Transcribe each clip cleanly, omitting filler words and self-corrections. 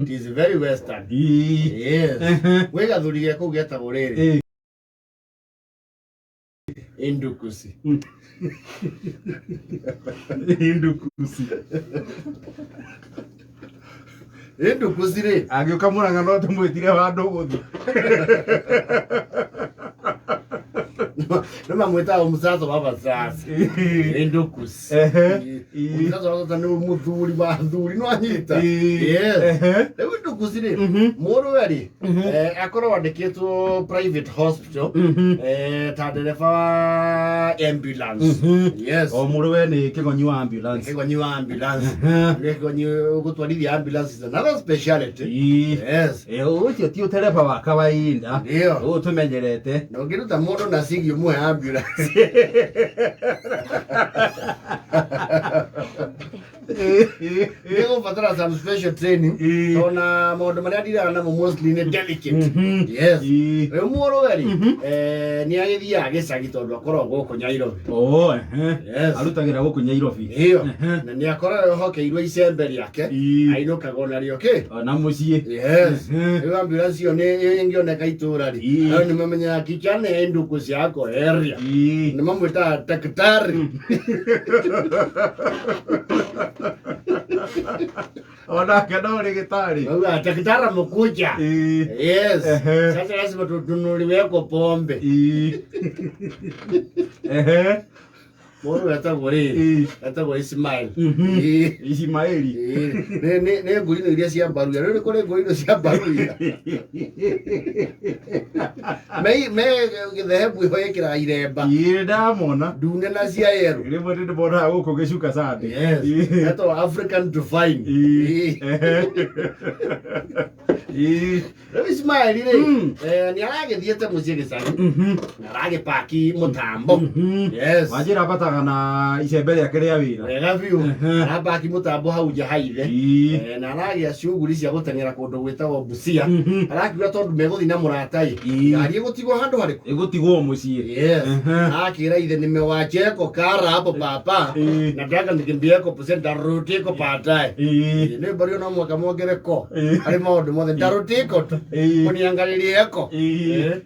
It is very western. Yes. Gwĩ gathuri ge kũu getagwo rĩrĩ. Indukusi. Indukusi. Indukusi rĩ. Agĩũka Mũrang'a no tũmwĩtire wa ndũgũthi. Nĩ mamwĩtaga mũcaco wa basasa. Indukusi. Mũcaco wa basasa nĩ mũthuri wa thuri no anyita. Yes. Rĩu Indukusi rĩ, mũrũwe rĩ, akorwo andĩkĩtwo private hospital ta ndereba wa ambulance. Yes. O mũrũwe nĩ kĩgonyi wa ambulance. Kĩgonyi wa ambulance. Nĩ kĩgonyi gũtwarithia ambulance is another speciality. Yes. Ũcio ti ũtereba wa kawaida. Ndio. Ũũ tũmenyerete. Na ũngĩruta mũndũ na cigi ũmwe ambulance. Nĩ gũbatara some special training. Tondũ na maũndũ marĩa ndiraga namo mostly nĩ delicate. Yes. Rĩu mũrũwe rĩ, nĩ agĩthiaga gĩcagi tondũ akoragwo gũkũ Nairobi. Oh, ehe. Yes. Arutagĩra gũkũ Nairobi. Ĩyo. Na nĩ akoragwo ehokeirwo icembe rĩake. Ainũkaga onarĩo kĩ? Na mũciĩ. Yes. Rĩu ambulance ĩyo nĩ ĩngĩoneka itũũra rĩ. Andũ nĩ mamenyaga kijana e nduku ciako area. Nĩ mamwĩtaga daktari. Onake no rĩgĩtarĩ. Mauga daktari amekuja. Yes. Sasa lazima tununuliweko pombe. Mũndũ etagwo rĩ? Etagwo Ismail. Ismaili. Nĩ ngũrino iria cia mbaruya. Rĩu nĩ kũrĩ ngũrino cia mbaruya. Me gĩthehebu ĩho ĩkĩraga iremba. Ndamona. Ndune na cia yerũ. Rĩmwe nĩ ndĩmonaga gũkũ gĩcuka Sunday. Yes. Etagwo African Divine. Rĩu Ismail rĩ, nĩ aragĩthiĩte mũciĩ gĩcagi na aragĩpaki mũtambo. Yes. Wanjĩra ambataga na icembe rĩake rĩa wĩra. Wega biũ. Arapaki mũtambo hau nja haithe. Na aragĩa cuguri cia gũteng'era kũndũ gwĩtagwo Busia. Arakiuga tondũ megũthiĩ na mũrata ĩ, ngari ĩgũtigwo handũ harĩkũ? Ĩgũtigwo mũciĩ. Yes. Akĩra ithe nimewacheko kara hapo papa. Nataka nikimbieko Busia ndarutiko baadaye. Nĩ mbario no mwaka mongereko harĩ maũndũ mothe ndarutiko tu. Kuniangalilieko.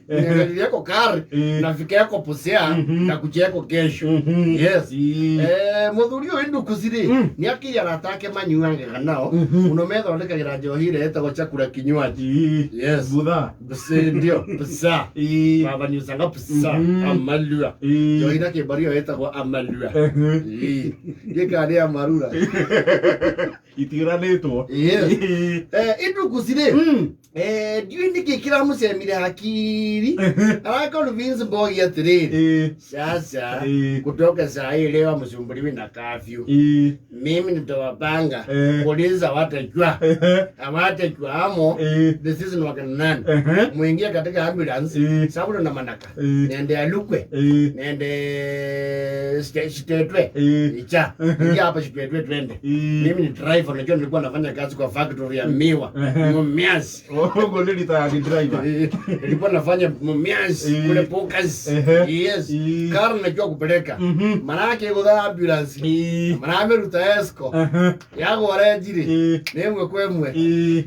Kuniangalilieko kari nafikeko Busia na kucheko kesho. Yes. Mũthuri ũyũ Ndukusi rĩ, nĩ akĩire arata ake manyuangaga nao mũno methondekagĩra njohi ĩrĩa ĩtagwo chakula kinywaji. Yes. Butha. Ndio, busa. Babanyucanga busa, amalua. Njohi na kĩmbario ĩtagwo amalua. Gĩka nĩ amarura. Itiũranĩtwo. Yes. Indukusi rĩ, ndiũĩ nĩkĩ kĩramũcemire hakiri. Araconvince Mbogi atĩrĩrĩ, sasa kutoka saa hii leo hamsumbuliwi na kafyu. Mimi nitawapanga, polisi hawatajua, hawatajua amo this is wakina nani. Muingie katika ambulance, sababu na manaka nende alukwe nende Shitetwe icha ingia hapa Shitetwe twende. Mimi ni driver, najua nilikuwa nafanya kazi kwa factory ya miwa Mumias. Ũguo nĩ retired driver. Nilikuwa nafanya Mumias kule Pukas. Yes. Car najua kupeleka. Manake gutha ambulance. Marameruta esco. Yagwara njiri. Nĩ ĩmwe kwa ĩmwe.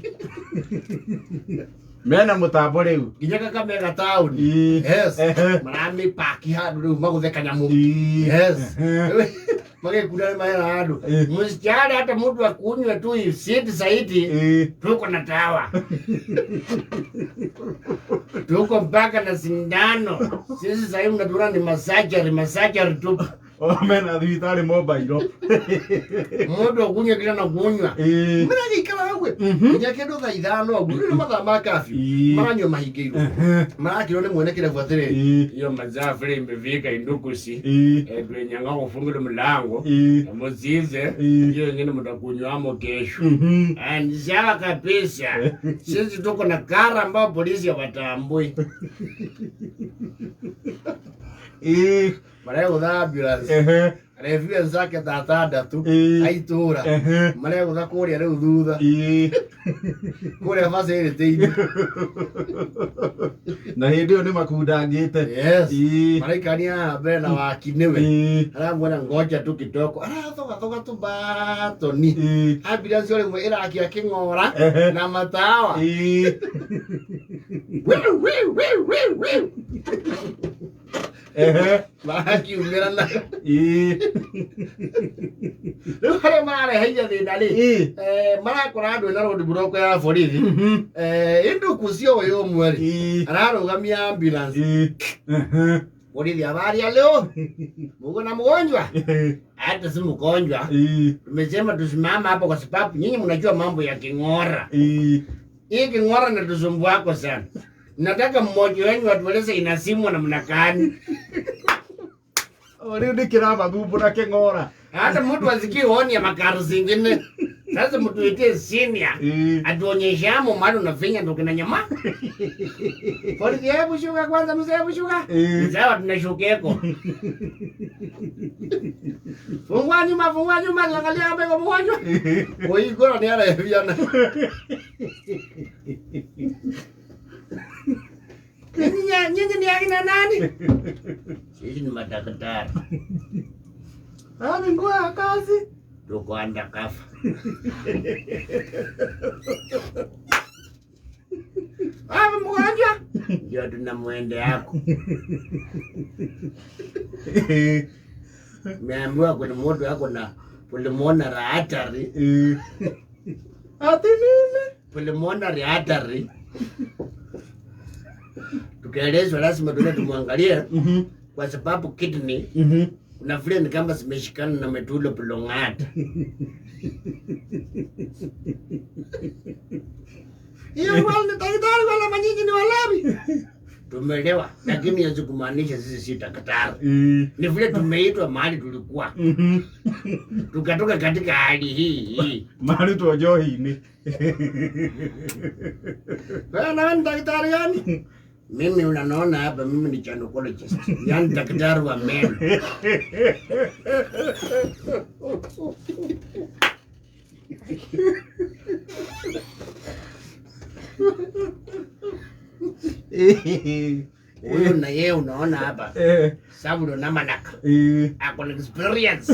Mena mũtambo rĩu. Nginya Kakamega taũni. Yes. Maramĩpaki handũ rĩu magũthe kanyamũ. Yes. Magĩkunda nĩ mahera handũ. Msichana hata mtu akunywe tu siti saiti tuko na dawa. Tuko mpaka na sindano. Sisi sasa hivi mnatuona ni masajari, masajari tu. O mena thibitarĩ mobile. Mũndũ akunywe kila na kunywa. Mragĩikara hau nginya kĩndũ thaa 5 ũguo. Rĩu nĩ mathaa ma kafyu. Maranyua mahingĩirwo. Marakĩrwo nĩ mwene kĩrabu atĩrĩrĩ. Iyo mazaa vile imefika Indukusi. Twenyanga kufungula mlango. Muzize. Hiyo ingine mtakunywamo kesho. Ni sawa kabisa. Sisi tuko na kara ambao polisi hawatambui. Maregũtha ambulance. Rebi wenzake ta atandatũ a itũra maregũtha kũrĩa rĩu thutha kũrĩa facility-inĩ. Na hĩndĩ ĩyo nĩ makundangĩte. Yes. Maraikania haha mbere na waki nĩwe aramwĩra ngoja tu kidogo, arathogathoga tũbatoni, ambulance o rĩmwe ĩrakia kĩng'ora na matawa. Wiu, wiu, wiu, wiu, wiu. Marakiumĩra nayo. Rĩu harĩa marareheire thĩna rĩ, marakora andũ ena road block ya borithi. Induku cio ũyũ ũmwe rĩ, ararũgamia ambulance. Borithi, habari ya leo, muko na mgonjwa? Hata si mgonjwa, tumesema tusimama hapo kwa sababu nyinyi mnajua mambo ya king'ora. Hii king'ora inatusumbuako sana. Nataka mmoja wenu atueleze inasimwa namna gani. O rĩu nĩ kĩramathumbũra kĩng'ora. Hata mtu asikie honi ya makari zingine. Sasa mtuitie senior atuonyeshe amo mahali unafinya ndo kina nyama. Polisi, hebu shuka kwanza mzee, hebu shuka. Sawa, tunashukeko. Fungua nyuma, fungua nyuma, angalia kama iko mgonjwa. Oigora ni araeviana. Nyinyi ni akina nani? Sisi ni madaktari. Ni nguo ya kazi. Tuko undercover. Wapi mgonjwa? Ndio tunamwende yako. Nimeambiwa kuna mtu yako na pulmonary artery. Ati nini? Pulmonary artery. Tukaelezwa lazima tuende tumwangalie kwa sababu kidney kuna vile ni kama zimeshikana na medulla oblongata. Hiyo wale ni daktari wala manyinyi ni walabi. Tumeelewa, lakini haiwezi kumaanisha sisi si daktari. Ni vile tumeitwa mahali tulikuwa. Tukatoka katika hali hii. Marutwo njohi-inĩ. Wewe na ni daktari gani? Mimi unanaona hapa mimi ni gynecologist. Yaani daktari wa meno. Huyu na yeye unaona hapa. Sabulo na manaka. Ako na experience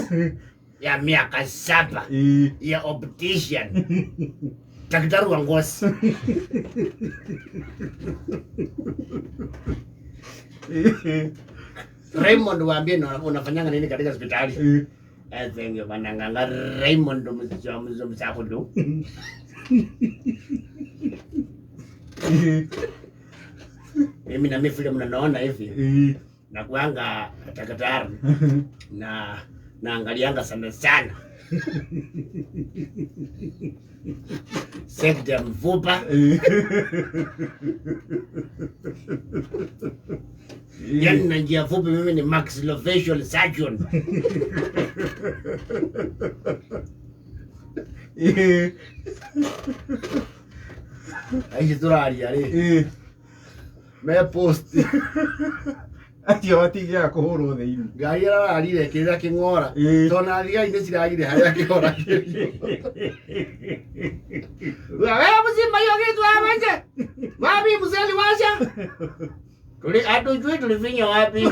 ya miaka 7 ya optician. Daktari wa ngozi. Raymond, waambie unafanyanga nini katika hospitali? Thank you bananganga Raymond msakudu. Mimi na mimi vile mnanaona hivi nakuanga daktari na naangalianga sana sana sekta ya mfupa. Yaani na njia fupi mimi ni maxillofacial surgeon. Aici tũraria rĩ, me post. Acio matingĩaga kũhũrwo thĩinĩ. Ngari ĩrararire ĩkĩrĩra kĩng'ora tondũ na thigari nĩ ciragire harĩa kĩhoragĩrio. Wewe mzima hiyo kitu hapa nje. Wapi mzee aliwasha? Tuli hatujui tulifinya wapi.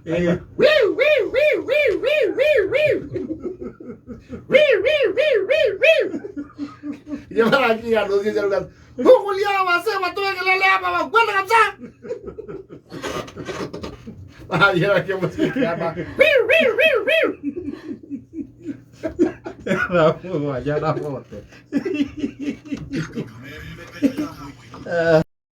Wiu wiu wiu wiu wiu wiu wiu. Wiu wiu wiu wiu wiu. Jamaa akiwa ndio sasa hukulia wasema watoe kelele hapa wakwenda kabisa. Ah, ya que hapa. Wiu wiu wiu wiu. Thaa mũgwanja na bote.